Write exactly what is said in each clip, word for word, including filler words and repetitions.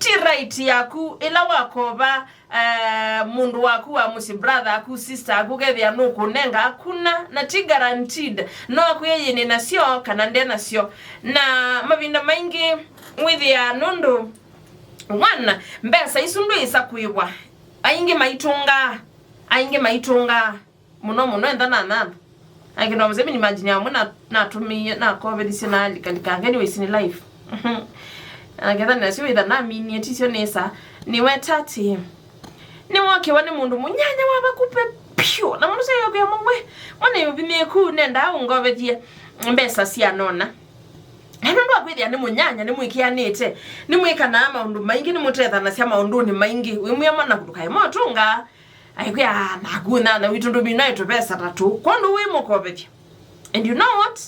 Ti right yaku ĩla wakova, eh, mũndũ waku wa mũsyĩ, brother aku, sister aku, ũkethĩa nũkũnenga, akuna, na ti guaranteed. No akwĩe yĩ nĩ nasyo kana nde nasyo. Na mavinda maingĩ wĩthĩaa nũndũ, one, mbesa isu ndwĩsa kwĩw'a. Aingĩ maitũngaa, aingĩ maitũngaa mũno mũno, entha na nana. Akĩndwa mũsemi ni margin amwe na natũmĩie, nakovethisye na alikalika. Anyways, ni life. Aketha nasyo wĩtha naminie, tisyo nĩsa. Nĩweta atĩ nĩwokiwa nĩ mũndũ mũnyanya wa vakuvĩ piũ, na mũndũ ũsu ayokwĩa mũwe, mwana yũvimĩku nendaa ũngovethye mbesa sya nona. Na nũndũ wa kwĩthĩa nĩ mũnyanya, nĩmwĩkĩanĩte, nĩmwĩkanaa maũndũ maingĩ, nĩmũtethanasya maũndũnĩ maingĩ, wĩmwĩa mwana ndũkaema ũtũngaa. Aikwĩa, "Ah, naku nyanya witũ ndũminae tũvesa ta tũu." Kwondũ wĩ mũkovethya. And you know what?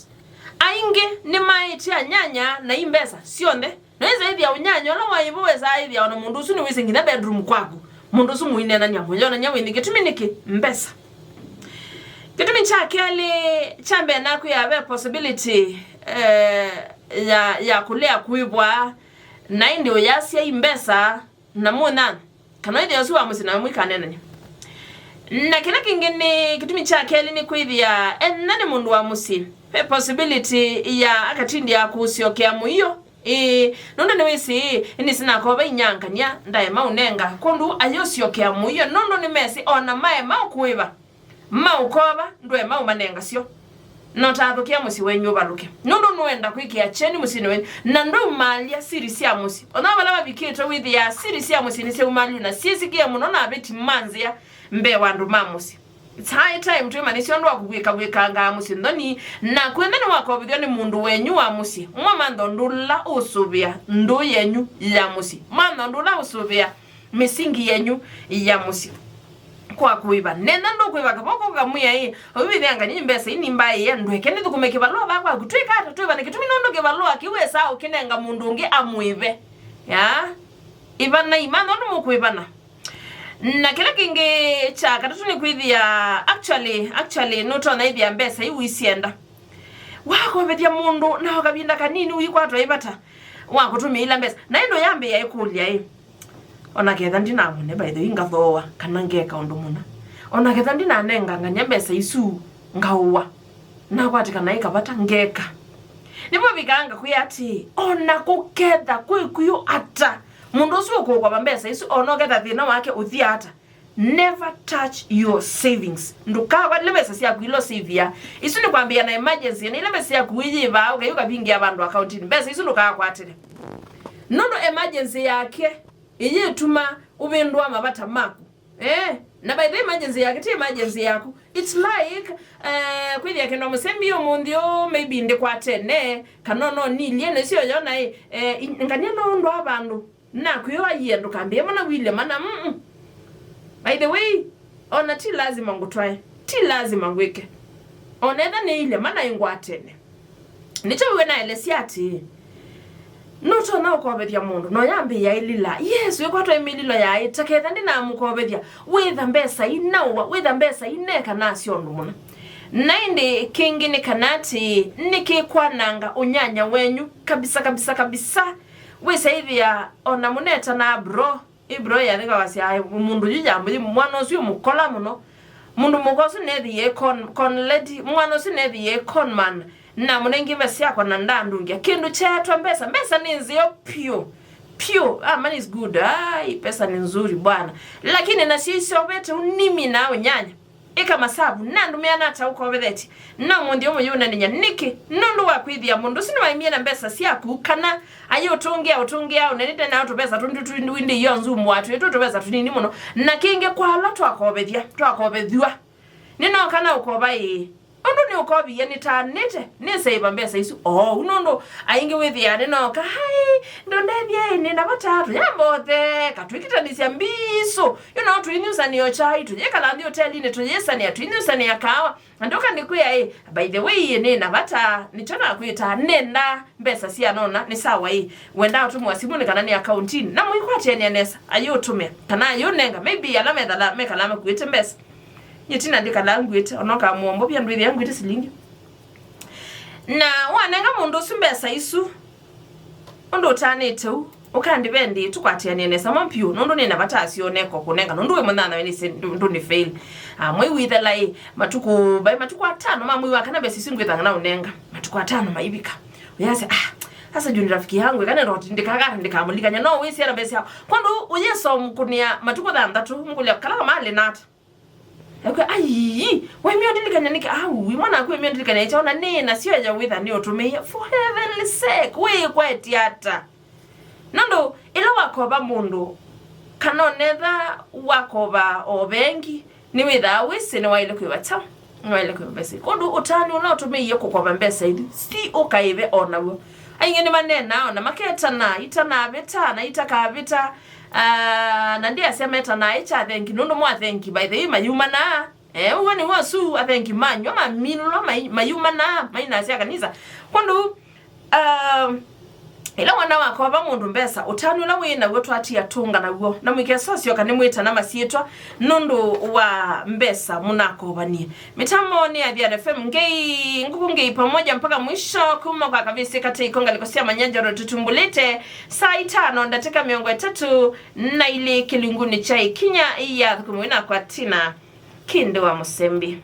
Aingĩ nĩmaĩtye anyanya na i mbesa syonthe. Naweza ĩthĩa ũnyanya ũla waĩvo wesa ĩthĩa ona mũndũ ũsu nĩwĩsĩ nginya bedroom kwaku. Mũndũ ũsu mũineenany'a mũyonany'a wĩnĩ kĩtumi nĩkĩ? Mbesa. Kĩtumi kya kelĩ, kya mbee nakwĩa ve possibility, eh, ya, ya kũlea kwĩvwa, na ĩndĩ ũyasya i mbesa na mũnyanya. Kana ĩthĩa ũsu wa mũsyĩ nawe mũikaneenany'a. Na kĩla kĩngĩ nĩ, kĩtumi kya kelĩ nĩ kwĩthĩa ethĩna nĩ mũndũ wa mũsyĩ, ve possibility ya akatindĩa kũsyokea mũio. Ĩĩ, nũndũ nĩwĩsĩ, ĩĩ, nĩsĩ nakova inyangany'a, ndaema ũnenga. Kwondũ ayũsyokea mũio, nũndũ nĩmesĩ ona maema ũkũĩva, maũkova, ndũema ũmanenga syo. Na ũtaathũkĩa mũsyĩ wenyu ũvalũke. Nũndũ nũenda kwĩkĩa kyeni mũsyĩnĩ wenyu. Na ndũumaalya siri sya mũsyĩ. Ona vala vavikĩte wĩthĩaa siri sya mũsyĩ nĩsyaumalw'e na syĩsĩkĩe mũno na aveti ma nzĩa mbee wa andũ ma mũsyĩ. It's high time twĩmanyĩsya ũndũ wa kũvwĩkavwĩkangaa mũsyĩ nthoni, na kwĩtha nĩwakovethw'a nĩ mũndũ wenyu wa mũsyĩ, mwamantha ũndũ ũla ũũsũvĩa ndũũ yenyu ya mũsyĩ, mwamantha ũndũ ũla ũũsũvĩa mĩsingi yenyu ya mũsyĩ. Kwa kũĩva. Nenda ndũkwĩva kavoko kamwĩa ĩ, oyu wĩthĩa nganyinyi mbesa ii nimbaĩe, ndweke nĩthũkũme kĩvalũa vaa kwaku, twĩka ata twĩvane kĩtumi nũndũ kĩvalũa kĩu esaa ũkĩnenga mũndũ ũngĩ amũĩve. Ya? Ĩvanai, mantha ũndũ mũkwĩvana. Na kĩla kĩngĩ kya katatũ nĩ kwĩthĩa, actually, actually, nũtonya ĩthĩa mbesa iu isyenda. Wakovethya mũndũ na o kavinda kanini ũikwatwa ĩ vata wa kũtũmĩĩla mbesa. Na ĩndĩ ũyambĩĩa ĩkũlya ĩ, "Ona ketha ndinamũne, by the way, ngathooa kana ngeka ũndũ mũna? Ona ketha ndinanengangany'a mbesa isu, ngaũwa? Nakwatĩkana ĩ kavata, ngeka?" Nĩvo vikaa ngakwĩa atĩĩ, ona kũketha kwĩ kw'o ata, mũndũ ũsu ũkũkova mbesa isu, ona ũketha thĩna wake ũthia ata, never touch your savings. Ndũkakwatĩle mbesa syaku ila ũsĩvĩa. Isu nĩ kwambĩĩa na emergency, na ila mbesa syaku iyĩvaa, ũkaiũka vingĩa vandũ akauntinĩ. Mbesa isu ndũkakwatĩle. Nũndũ emergency yake ĩyĩtuma ũvĩndũa mavata maku. Eh, na by the emergency yake, ti emergency yaku. It's like, eh, kwĩthĩa kĩndũ mũsembi ũmũnthĩ ũũ, maybe ndĩkwatene, kana no nilie, na icio yona ĩ, eh, i-, ngania no ũndũ wa vandũ. Nakwĩwa yie ndũkambĩe mana wile mana, mm-mm. By the way, ona ti lazima ngũtwae, ti lazima ngwĩke. Ona etha nĩile mana ĩngwatene. Nĩkyo we naelesya atĩĩ, nũtonya ũkovethya mũndũ, na ũyambĩĩa ĩlila. Yes, wĩkwatwa ĩ mĩlilo yaĩ, ta ketha ndĩnamũkovethya, wĩtha mbesa inaũa, wĩtha mbesa ineka nasya ũndũ mũna. Na ĩndĩ kĩngĩ nĩ kana atĩĩ, nĩkĩkwananga ũnyanya wenyu kabisa, kabisa, kabisa. Wĩsa ĩthĩa ona mũnetanaa bro, ĩ bro yathĩkawasya, "Ai, mũndũ yu yamũyĩ, mwana ũsu ĩ mũkola mũno." Mũndũ mũka ũsu nethĩie con, con lady, mwana ũsu nethĩie con man, na mũnengie mbesa syakwa na ndandũngĩa. Kĩndũ kyaetwa mbesa, mbesa nĩ nzeo piũ, piũ. Ah, money is good. Ai, pesa ni nzuri bwana. Lakini nasyo iseũvĩte ũnimi na ũnyanya. Ĩka masavu, nandũmĩa nata ũkovethetye? Na ũmũnthĩ ũmwe yũnanĩnya nĩkĩ? Nũndũ wa kwĩthĩa mũndũ ũsu nĩwaimie na mbesa syaku, kana ayĩũtũngĩa, ũtũngĩa ũnenete nayo tũvesa tũndũ twindĩ ĩyo nzumu watu ĩtũ tũvesa tũnini mũno. Na kĩngĩ, kwa ala twakovethya, twakovethw'a, nĩnoka na ũkova ĩĩ. Ũndũ nĩũkovie nĩtanĩte, nĩsave mbesa isu oou, nũndũ aingĩ wĩthĩaa nĩnoka, "Hai, ndũndethye ĩĩ, nĩ na vata." Tũyamba ũtheka, twĩkitanĩsya mbisũ, yu no tũinyusanĩa chai, tũyĩkala nthĩ ũtelinĩ, tũyĩsanĩa, tũinyusanĩa kaawa. Na ndũka nĩkwĩa ĩ, "By the way, ĩĩ, nĩ na vata." Nĩkyo nakwĩtaa, nenda mbesa sya nona, nĩ sawa ĩ, wendaa ũtũmĩwa simũnĩ kana nĩ akauntinĩ, na mũikwatĩanĩa nesa, ayĩũtũmĩa, kana ayĩũnenga, maybe ala methala, mekalaa makuĩte mbesa. Nyie tina ndĩkalaa nguĩte, ona ũkamũombovya ndwĩthĩa nguĩte silingi. Na wanenga mũndũ ũsu mbesa isu, ũndũ ũtanĩte ũu, Ũkandivendi tũkwatĩanĩe nesa mo vyũ, nũndũ nĩ na vata asyo neko kũnenga, nũndũ wĩ mũnyanyawe nĩsĩ ndũ- ndũnĩ fail. Ah, mwei wĩthela ĩ, matukũ, vai matukũ atano ma mwei wa kana mbesa isu ngwĩthanga na ũnenga. Matukũ atano maivika. Ũyasya, ah, sasa juu ni rafiki yangu, ĩkana ndoti ndikaka ndikamũlikanya, no wĩsĩ ana mbesa yao. Kwondũ ũyĩsa ũmũkũnĩa matukũ thanthatũ, mũkũlya kala kamalĩ nata. Ekwe, ai, waimio ndilikanya nĩkĩ? Au, mwana aku waimio ndilikanya ĩkyaona nĩ na syo ya wĩtha nĩ ũtũmĩie. For heavenly sake, wĩkwetye ata? Nũndũ ĩla wakova mũndũ, kana onetha wakova o vengi, nĩwĩthaa wĩsĩ nĩwaĩle kwĩva kyaũ, nĩwaĩle kwĩva mbesa. Ũndũ ũtanu ũla ũtũmĩie kũkova mbesa ithi, si ũkaĩve o naw'o. Aingĩ nĩmaneenaa ona maketana, itanavĩta na itakavĩta, ah, na ndiasya metanaa ĩkya athengi, nũndũ mo athengi, by the way, mayumanaa. Eh, ũw'o nĩw'o asu athengi manyw'a maminũlwa mai- mayumanaa mainasya kanisa. Kwondũ, ah, ĩla wana wakova mũndũ mbesa, ũtanu ũla wĩ naw'o twatia tũnga naw'o, na mũikesosyoka nĩmwĩtana masyĩtwa nũndũ wa mbesa mũnakovanie. Mĩtambo nĩ Athiani F M, ngei ngũkũ ngei pamoja mpaka mwisho, kuma kwa Kavisi Kateiko, ngalĩko sya Manyanja Road tũtumbũlĩte saa itano ndatĩka mĩongo ĩtatũ na ilĩ kĩlungunĩ kya ĩkinya ya thũkũmi wĩna kwa Tina Kĩndĩ wa Mũsembi.